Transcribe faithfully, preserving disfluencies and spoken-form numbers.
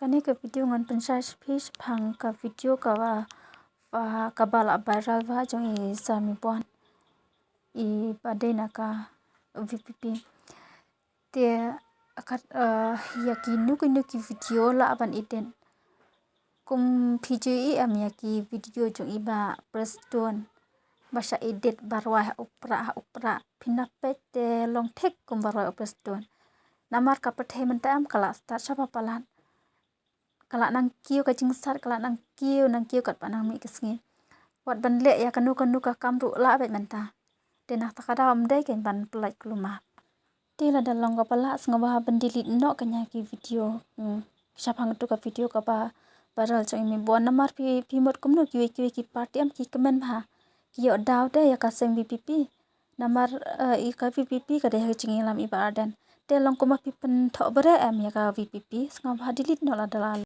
Kane ka video ngan pynshai sha phi shaphang ka video kaba, ba, kaba la viral ba jong i Sir Mebon, i ba dei na ka VPP. Te kat, eh, ïa kino kino ki video lah ban edit. Kum phi ju ïohi em ïa ki video jong i Bah Prestone ba sha edit ba rwai ha u prah, ha u prah. Phin nang peit te long thik kum ba rwai u Prestone. Namar ka pyrthei mynta em ka la start sha ba palat. Ka la nang kiew ka jingsat, ka la nang kiew, nang kiew katba nang mih ka sngi. Wat ban leh ïa kano kano ka kam ruh lah beit mynta. Te na kata ka daw ym dei kein ban pyllait kulmar. Te lada long kaba lah, sngewbha ban delete noh kane ka video. Hmm. Shaphang tu ka video kaba viral jong i Mebon, namar phi, phi mut kumno kiwei kiwei ki party em ki kmen bha. Ki ïoh daw de ïa ka seng VPP. Namar, eh, ïa ka VPP ka dei ha ka jingïalam i Bah Ardent. Te long kumba phi pynthoh bret em ïa ka VPP, sngewbha delete noh lada lah.